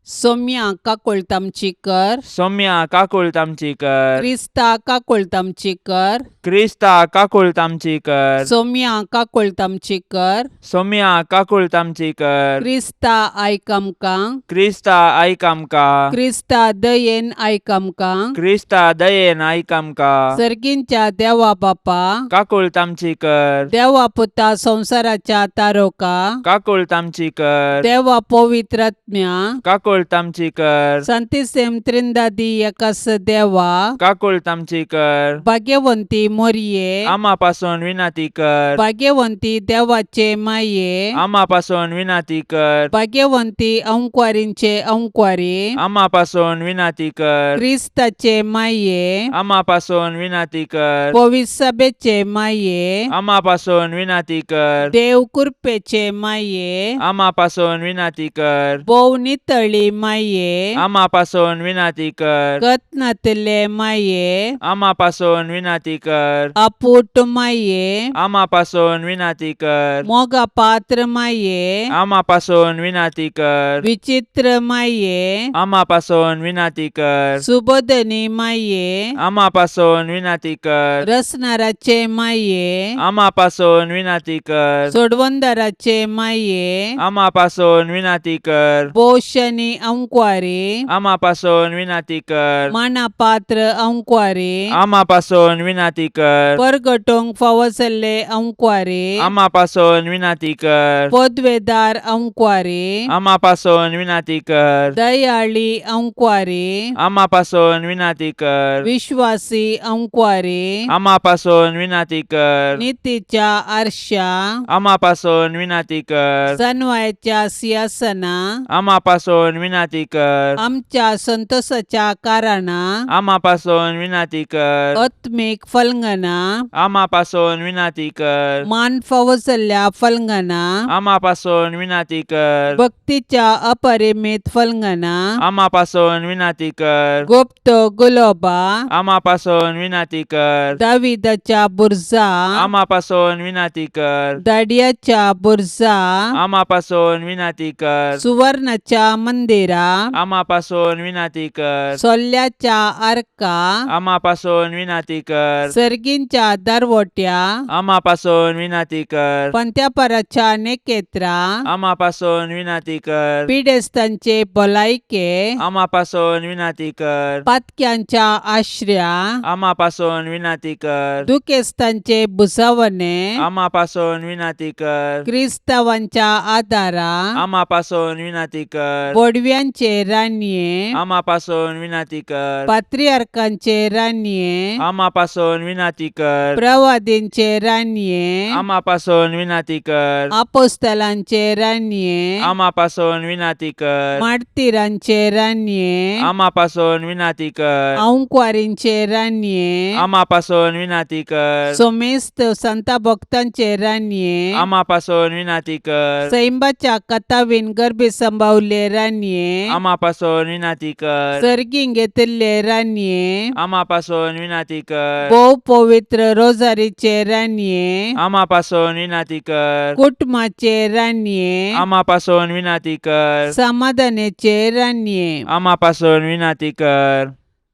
सोम्या काकुळट आमची कर. सौम्या काकुळट आमची कर. क्रिस्ता काकुळट आमची कर. क्रिस्ता काकुळट आमची कर. सोम्या काकुळट आमची कर. सौम्या काकुळट आमची कर. क्रिस्ता आयक आमकां. क्रिस्ता आयक आमकां. क्रिस्ता दयेन आयक आमकां. क्रिस्ता दयेन आयक आमकां. सर्गींच्या देवा बापा, काकुळट आमची कर. देवा पुता संवसाराच्या तारोका, काकुळट आमची कर. देवा पवित्रात्म्या, काकुळट आमची कर. संतिसेम त्रिंदादी एकास देवा, काकुळट आमची कर. भाग्यवंती मोरये, आमा पासून विनंती कर. भाग्यवंती देवाचे माये, आमा पासून विनंती कर. भाग्यवंती अंकवारींचे अंकवारी, आमा पासून विनंती कर. क्रिस्ताचे माये, आमा पासून विनंती कर. पविसभेचे माये, आमा पासून विनंती कर. देव कृपेचे माये, आमा पासून विनंती कर. भोव नितळी माये, आमा पासून विनंती कर. कत्नातले माये, आमा पासून विनंती कर. अपूट माये, आमा पासून विनंती कर. मोगा पात्र माये, आमा पासून विनंती कर. विचित्र माये, आमा पासून विनंती कर. सुबोधनी माये, आमा पासून विनंती कर. रसनाराचे माये, आमा पासून विनंती कर. सोडवंदाराचे माये, आमा पासून विनंती कर. पोशनी अंकवारी, आमा पासून विनंती कर. मानापात्र अंकवारी, आमा पासून विनंती कर. परगटोंक फावो जाल्ले अंकवारी, आमा पासून विनंती कर. पदवेदार अंकवारी, आमा पासून विनंती कर. दयाळी अंकवारी, आमा पासून विनंती कर. विश्वासी अंकवारी, आमा पासून विनंती कर. नितीच्या आरशा, आमा पासून विनंती कर. सनवायच्या सिंहासना, आमा पासून विनंती कर. आमच्या संतोषाच्या कारणा, आमा पासून विनंती कर. आत्मीक फलंगना, आमा पासून विनंती कर. मान फावो जाल्ल्या फलंगना, आमा पासून विनंती कर. भक्तीच्या अपरिमित फलंगना, आमा पासून विनंती कर. गुप्त गुलोबा, आमा पासून विनंती कर. दाविदाच्या बुर्जा, आमा पासून विनंती कर. दाडियाच्या बुर्जा, आमा पासून विनंती कर. सुवर्णाच्या मंदिरा, आमा पासून विनंती कर. सोल्ल्याच्या आर्का, आमा पासून विनंती कर. सर्गींच्या दरवट्या, आमा पासून विनंती कर. पंत्यापराच्या नेकेत्रा, आमा पासून विनंती कर. पिडेस्तांचे भलायके, आमा पासून विनंती कर. पातक्यांच्या आश्र्या, आमा पासून विनंती कर. दुखेस्तांचे भुजावणे, आमा पासून विनंती कर. क्रिस्तावांच्या आदारा, आमा पासून विनंती कर. बोडव्या बडव्यांचे रानये, आमा पासून विनाती कर. पात्रियार्कांचे रानये, आमा पासून विनाती कर. प्रवादींचे रानये, आमा पासून विनाती कर. आपोस्तलांचे रानये, आमा पासून विनाती कर. मार्तीरांचे रानये, आमा पासून विनाती कर. आंकवारींचे रानये, आमा पासून विनाती कर. सोमेस्त संता भक्तांचे रानये, आमा पासून विनाती कर. सैंबाच्या कथावीन गर्भी संभावले रानये, आमा पासून विनाती कर. सर्गीं घेतिल्ले रानये, आमा पासून विनाती कर. भोव पवित्र रोजारीचे रानये, आमा पासून विनाती कर. कुटुंबाचे रानये, आमा पासून विनाती कर. समाधानाचे रानये. आमा पासून विनाती कर.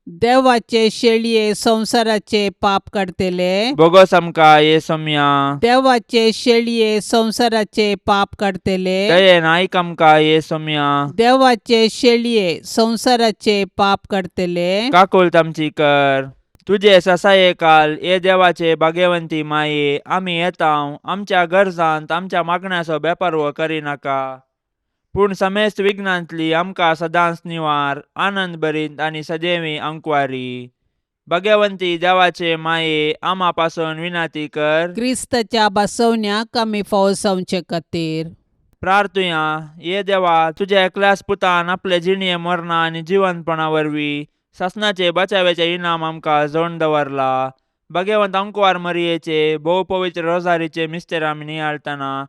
देवाचे शेळये संवसाराचे पाप काडतले, बोगोस आमकां ये सोम्या. देवाचे शेळये संवसाराचे पाप काडतले, दयेन आयक आमकां ये सोम्या. देवाचे शेळये संवसाराचे पाप काडतले, काकुळट आमची कर. तुजे ससाये काल ये देवाचे भाग्यवंती माये, आमी येता आमच्या गरजांत आमच्या मागण्याचो बेपर्व करिनाका, पूण समेस्त विघ्नांतली आमकां सदांच निवार, आनंद भरीत आनी सदैवी अंकवारी. भाग्यवंती देवाचे माये, आमा पासून विनाती कर. क्रिस्ताच्या बसवण्याक आमी फावो जावचे खातीर. प्रार्थुया. ये देवा, तुज्या एकल्याच पुतान आपले जिणये मरणा आनी जिवंतपणा वरवीं सासणाचे बचाव्याचे इनाम आमकां जोडून दवरला. भाग्यवंत अंकवार मरियेचे भोव पवित्र रोजारीचे मिस्तेर आमी नियाळतना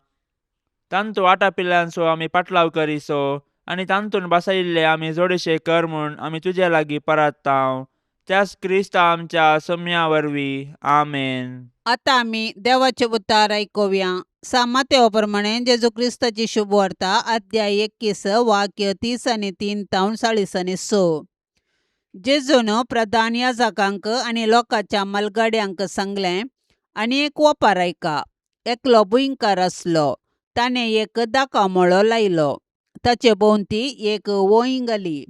तांतू आटापिल्ल्यांचो आमी पाटलाव करिसो आनी तांतून बसयिल्ले आमी जोडशे कर म्हूण आमी तुजे लागीं परात्तांव, त्याच क्रिस्ता आमच्या सोम्या वरवीं. आमेन. आतां आमी देवाचे उतार आयकुया. सामातेवा प्रमाणे जेजू क्रिस्ताची शुभ वार्ता, अध्याय 21, वाक्य 30 आनी 3 तावन 40 आनी 6. जेजून प्रधान याजकांक आनी लोकांच्या मलगाड्यांक सांगलें आनी एक ओपार आयका. एकलो भुंयकार आसलो, ताणें एक दाकामोळो लायलो, ताचे भोंवती एक वंय घाली,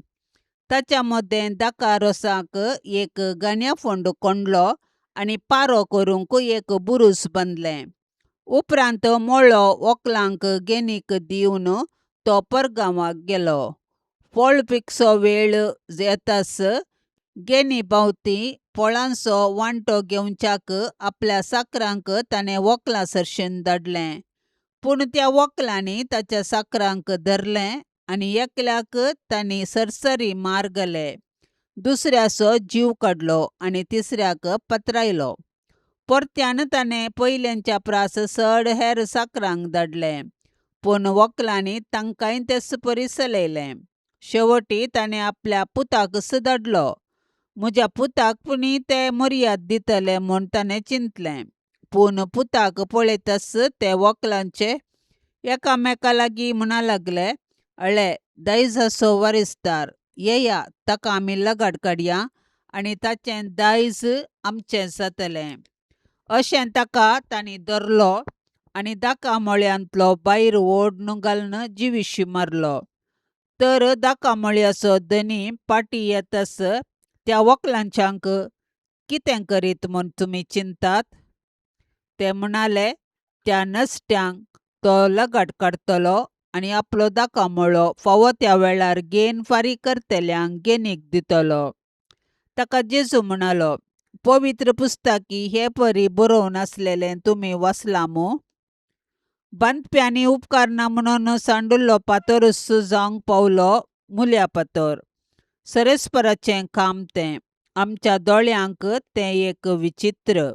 ताच्या मदें दाका रोसाक एक गाण्या फोंड कोंडलो आनी पारो करूंक एक बुरूज बांदलें. उपरांत मोळो वकलांक गेनीक दिवन तो परगांवाक गेलो. फळ पिकचो वेळ येतास गेनी भोंवती फळांचो वांटो घेवच्याक आपल्या साकरांक ताणें वकलां सरशीन धाडलें. पूण त्या वकलांनी ताच्या साकरांक धरलें आनी एकल्याक तांणी सरसरी मार घाले, दुसऱ्याचो जीव काडलो आनी तिसऱ्याक पत्रायलो. परत्यान ताणें पयल्यांच्या प्रास चड हेर साकरांक धाडले, पूण वकलांनी तांकांय तेच परी चलयलें. शेवटी ताणें आपल्या पुताकच धाडलो. म्हज्या पुताक पुणी ते मर्याद दितले म्हूण ताणें चिंतलें. पूण पुताक पळयताच ते वकलांचे एकामेका लागीं म्हणा लागले, अळे दायजाचो वारिसदार, येया ताका आमी लगाड काडया आनी ताचें दायज आमचें जातलें. अशें ताका तांणी धरलो आनी दाका मळ्यांतलो भायर ओडून घालून जिविशी मारलो. तर दाका मळ्याचो धनी पाटी येतास त्या वकलांच्यांक कितें करीत म्हूण तुमी चिंतात? ते म्हणाले, त्या नश्ट्यांक तो लगाड काडटलो आनी आपलो दाका मळो फावो त्या वेळार गेन फारीक करतल्यांक गेनीक दितलो. ताका जेजू म्हणालो, पवित्र पुस्तकी हे परी बरोवन आसलेलें तुमी वाचलां मू? बांदप्यांनी उपकारना म्हणून सांडुल्लो पातोरूच जावंक पावलो मुल्या पातोर. सरेस्पराचें काम तें, आमच्या दोळ्यांक तें एक विचित्र.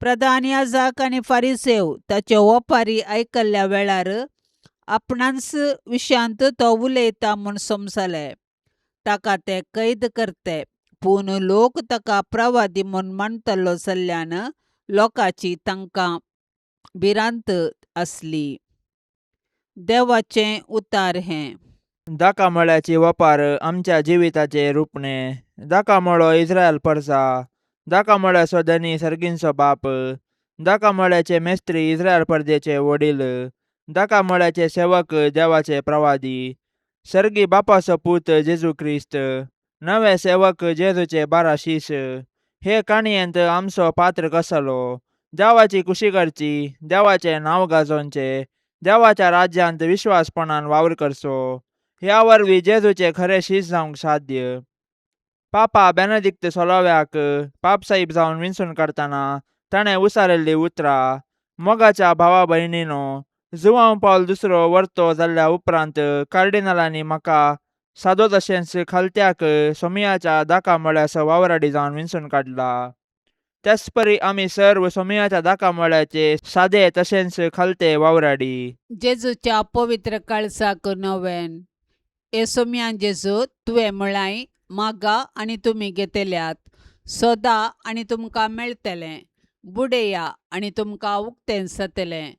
प्रधान याजक आनी फारिसेव ताच्यो ओपारी आयकल्ल्या वेळार आपणांच विशयांत तो उलयता म्हूण समजले. ताका ते कैद करते, पूण लोक ताका प्रवादी म्हूण मानतलो जाल्ल्यान लोकांची तांकां भिरांत आसली. देवाचें उतार हें. दाकामळ्याची वपार आमच्या जिविताचे रुपणे. दाकामळो इस्रायल परसा. दाकामळ्याचो धनी सर्गींचो बाप. दाकामळ्याचे मेस्त्री इस्रायल परदेचे वडील. दाकामळ्याचे सेवक देवाचे प्रवादी. सर्गी बापाचो पूत जेजू क्रिस्त. नवे सेवक जेजूचे 12 शीस. हे काणयेंत आमचो पात्र कसलो? देवाची खुशी करची, देवाचें नांव गाजोवचें, देवाच्या राज्यांत विश्वासपणान वावर करचो. ह्या वरवीं जेजूचे खरें शीस जावंक साध्य. पापा बेनेदिक्त सोळाव्याक पापसाईब जावन विंचून काडटना ताणें उसारिल्लीं उतरां, मोगाच्या भावा भयणीनो, जुवांव पावल दुसरो वर्तो जाल्ल्या उपरांत कार्डिनलांनी म्हाका सादो तशेंच खालत्याक सोमियाच्या दाका म्हळ्याचो वावराडी जावन विंचून काडला. त्याच परी आमी सर्व सोमियाच्या दाका म्हळ्याचे सादे तशेंच खालते वावराडी. जेजूच्या पवित्र काळजाक नवेन. हे सोम्यान जेजू, तुवें म्हळांय, मागा आनी तुमी घेतल्यात, सोदा आनी तुमकां मेळटलें, बुडया आनी तुमकां उक्तें जातलें.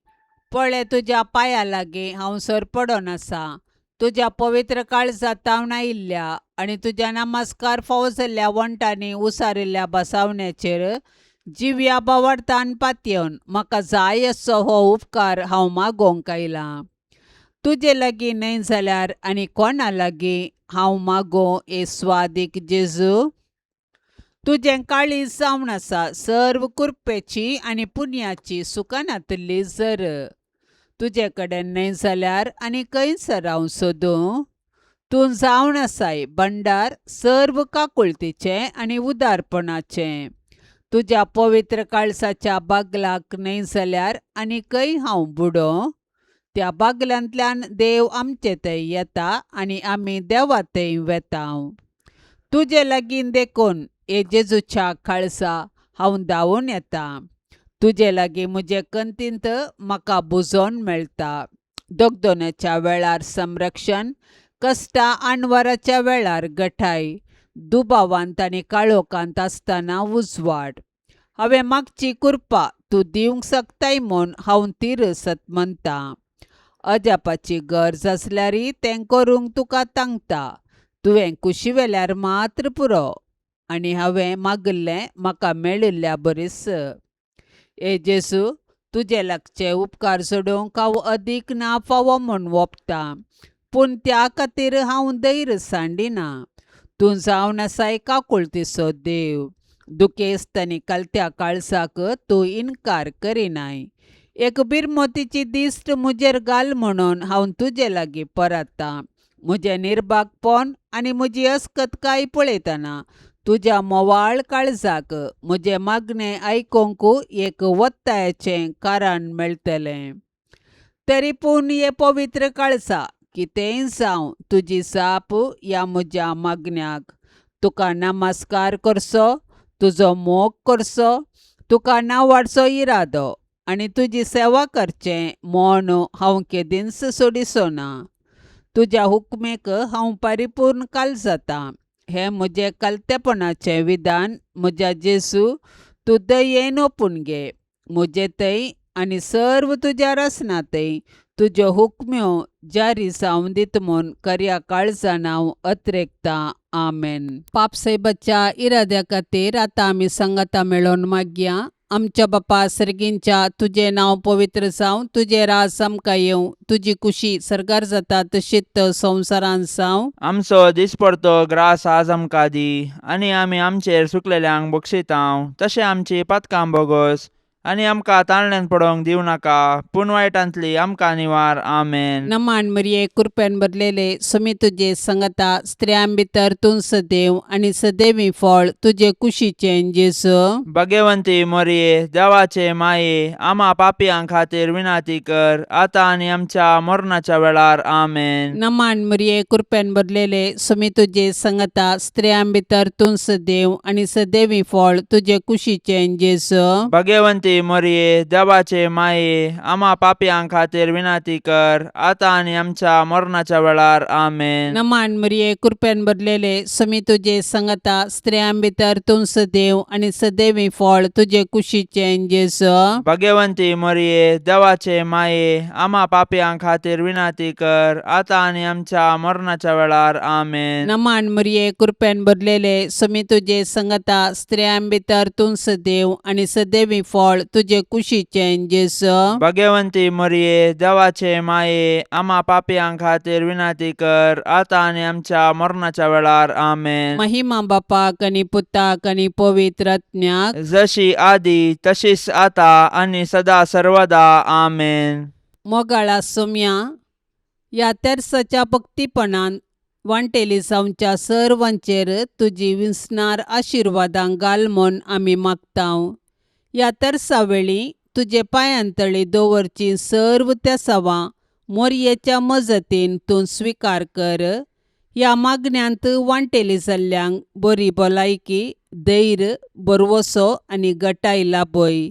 पळय, तुज्या पांया लागीं हांव सरपडोन आसा. तुज्या पवित्र काळजांत तावन आयिल्ल्या आनी तुज्या नमस्कार फावो जाल्ल्या वण्टांनी उसारिल्ल्या बसावण्याचेर जिव्या बावडतान पातयेवन म्हाका जाय असो हो उपकार हांव मागोवंक आयलां. तुजे लागीं न्हय जाल्यार आनी कोणा लागीं हांव मागों, हे स्वादीक जेजू? तुजें काळीज जावन आसा सर्व कृपेची आनी पुण्याची सुखानातिल्ली जर. तुजे कडेन न्हय जाल्यार आनी खंयसर हांव सोदूं? तूं जावन आसाय भंडार सर्व काकुळतीचें आनी उदारपणाचें. तुज्या पवित्र काळजाच्या बागलाक न्हय जाल्यार आनी खंय हांव बुडों? त्या बागलांतल्यान देव आमचे थंय येता आनी आमी देवा थंय वेता. तुजे लागीं देखून, हे जेजूच्या काळजा, हांव धांवून येता. तुजे लागीं म्हजे कंतींत म्हाका बुजोवन मेळटा, दगदोण्याच्या वेळार संरक्षण, कश्टा आणवाराच्या वेळार गठाय, दुबावांत आनी काळोखांत आसतना उजवाड. हांवें मागची कृपा तूं दिवंक शकताय म्हूण हांव तिरसत म्हणटा. अजापाची गरज आसल्यारय तें करूंक तुका तांकता. तुवें कुशी वेल्यार मात्र पुरो आनी हांवें मागिल्लें म्हाका मेळिल्ल्या बरीच. हे जेजू, तुजे लागचे उपकार सोडूंक हांव अदीक ना फावो म्हूण वोपतां, पूण त्या खातीर हांव धैर्य सांडिना. तूं जावन आसाय काकुळतीचो देव. दुखेस्त आनी कलत्या काळजाक तूं इनकार करिनाय. एक बिरमोतीची दिश्ट म्हजेर घाल म्हणून हांव तुजे लागीं परततां. म्हजें निर्भागपण आनी म्हजी अस्कतकाय पळयतना तुज्या मोवाळ काळजाक म्हजें मागणें आयकूंक एक वत्तायाचें कारण मेळटलें. तरी पूण हे पवित्र काळजा, कितेंय जावं तुजी जाप ह्या म्हज्या मागण्याक, तुका नमस्कार करचो, तुजो मोग करचो, तुका नांवाडचो इरादो आनी तुजी सेवा करचें म्हूण हांव केदींच सोडिचो ना. तुज्या हुकमेक हांव परिपूर्ण काल जातां. हें म्हजें कलतेपणाचें विधान, म्हज्या जेजू, तूं दयेन ओपून घे. म्हजे थंय आनी सर्व तुज्या रसना थंय तुज्यो हुकम्यो जारी जावं दीत म्हूण खऱ्या काळजान हांव अत्रेकतां. आमेन. पापसाहेबाच्या इराद्या खातीर आतां आमी सांगाता मेळोवन मागया. आमच्या बापा सर्गींच्या, तुजें नांव पवित्र जावं, तुजें राज आमकां येवं, तुजी कुशी सर्गार जाता तशीच संवसारांत जावं. आमचो दिसपडतो ग्रास आज आमकां दी आनी आमी आमचेर सुकलेल्यांक बक्षितांव तशें आमची पातकां बोगस आनी आमकां ताळण्यान पडोवंक दिवं नाका, पूण वायटांतली आमकां निवार. आमेन. नमान मरिये, कृपेन भरलेले, सुमी तुजे संगता, स्त्रियां भितर तूं सदैव आनी सदैवी फळ तुजे कुशीचें जेजू. भगवंती मोरये, देवाचे माये, आमा पापयां खातीर विनंती कर, आतां आनी आमच्या मरणाच्या वेळार. आमेन. नमान मरिये, कृपेन भरलेले, सुमी तुजे संगता, स्त्रियां भितर तूं सदैव आनी सदैवी फळ तुजे कुशीचें जेजू. भगवंती मोरये, देवाचे माये, आमा पापयां खातीर विनंती कर, आतां आनी आमच्या मरणाच्या वेळार. आमेन. नमान मरिये, कृपेन भरलेले, सुमी तुजे संगता, स्त्रियां भितर तूं सदैव आनी सदैवी फळ तुजे कुशीचें जेजू. भगवंती मोरये, देवाचे माये, आमा पापयां खातीर विनंती कर, आतां आनी आमच्या मरणाच्या वेळार. आमेन. नमान मरिये, कृपेन भरलेले, सुमी तुजे संगता, स्त्रियां भितर तूं सदैव आनी सदैवी फळ तुजे कुशीचें जेजू. भगवंती मोरये, देवाचे माये, आमा पापयां खातीर विनंती कर, आतां आनी आमच्या मरणाच्या वेळार. आमेन. महिमा बापाक आनी पुताक आनी पवित्र आत्म्याक, जशी आदी तशीच आता आनी सदा सर्वदा. आमेन. मोगाळा सोम्या, ह्या तेर्साच्या भक्तीपणान वांटेली जावच्या सर्वांचेर तुजी विसणार आशिर्वादां घाल म्हूण आमी मागतांव. ह्या तेर्सा वेळी तुजे पांयांतळी दवरची सर्व तेसावां मोरयेच्या मजतीन तूं स्विकार कर. ह्या मागण्यांत वांटेली जाल्ल्यांक बरी भलायकी, धैर्य, भरवसो आनी गटाय लाभय.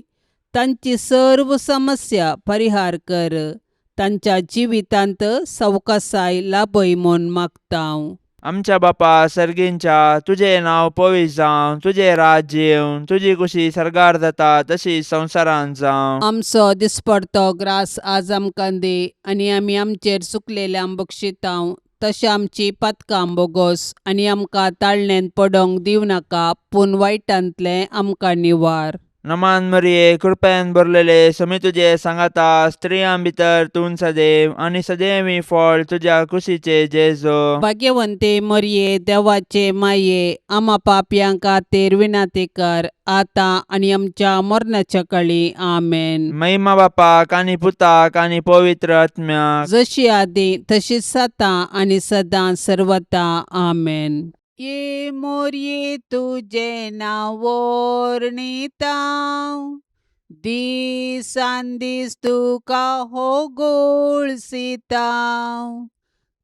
तांची सर्व समस्या परिहार कर. तांच्या जिवितांत सवकासाय लाभय म्हूण मागतांव. आमच्या बापा सर्गींच्या, तुजें नांव पवित्र जावं, तुजें राज्य येवं, तुजी खुशी सर्गार जाता तशी संवसारांत जावं. आमचो दिसपडतो ग्रास आज आमकां दी आनी आमी आमचेर चुकलेल्यांक बक्षितांव तशें आमची पातकां बोगोस आनी आमकां ताळणेंत पडोंक दिवं नाका, पूण वायटांतलें आमकां निवार. नमान मरिये, कृपेन भरलेले, समी तुजे सांगाता, स्त्रियां भितर तूं सदैव आनी सदैव फळ तुज्या कुशीचे जेजो. भाग्यवंते मरये, देवाचे माये, आमा पापयां खातीर विनाती कर आतां आनी आमच्या मरणाच्या कळी. आमेन. महिमा बापाक आनी पुताक आनी पवित्र आत्म्याक, जशी आदी तशीच आतां आनी सदां सर्वता. आमेन. ये मोरये तुजें नांव वर्णितांव, दिसान दीस तुका हो गोळसितांव,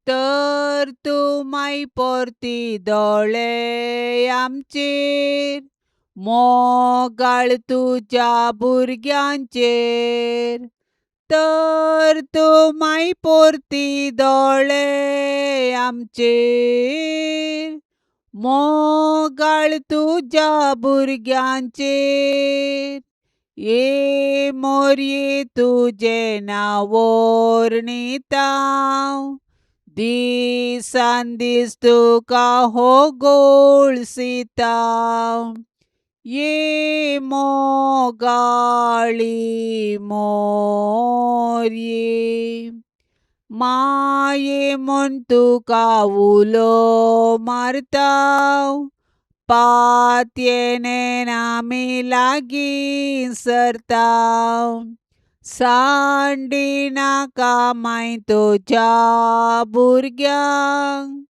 तर तूं माय परती दोळे आमचेर, मोगाळ तुज्या भुरग्यांचेर, तर तूं माय परती दोळे आमचेर, मोगाळ तुज्या भुरग्यांचेर. ये मोरये तुजें नांव वर्णितांव, दिसान दीस तुका हो गोळसितांव, ये मोगाळी मोरये, माये म्हूण तुका उलो मारतांव, पातयेन आमी लागीं सरतांव, सांडिनाका माय तुज्या भुरग्यांक,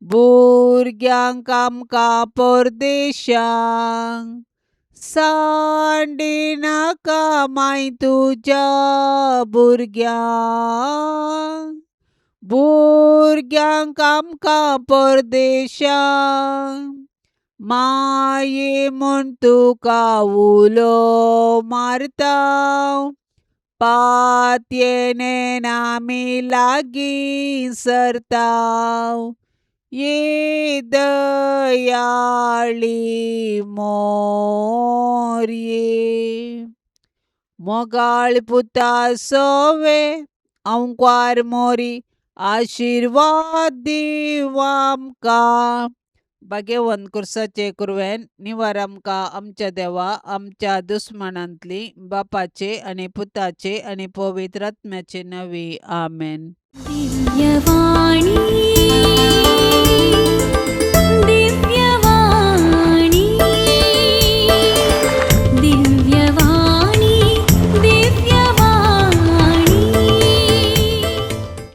भुरग्यांक आमकां परदेशांक, सांडिनाका माय तुज्या भुरग्यांक, भुरग्यांक आमकां परदेशांक, माये म्हूण तुका उलो मारतांव, पातयेन आमी लागीं सरतांव, ये दयाळी मोरये. मोगाळ पुता सोवे अंकवार मोरी, आशिर्वाद दीव आमकां. भाग्यवंत कुर्साचे कुरवेन निवार आमकां आमच्या देवा आमच्या दुस्मानांतली, बापाचे आनी पुताचे आनी पवित्र आत्म्याचे नवी. आमेन. दिव्यवाणी.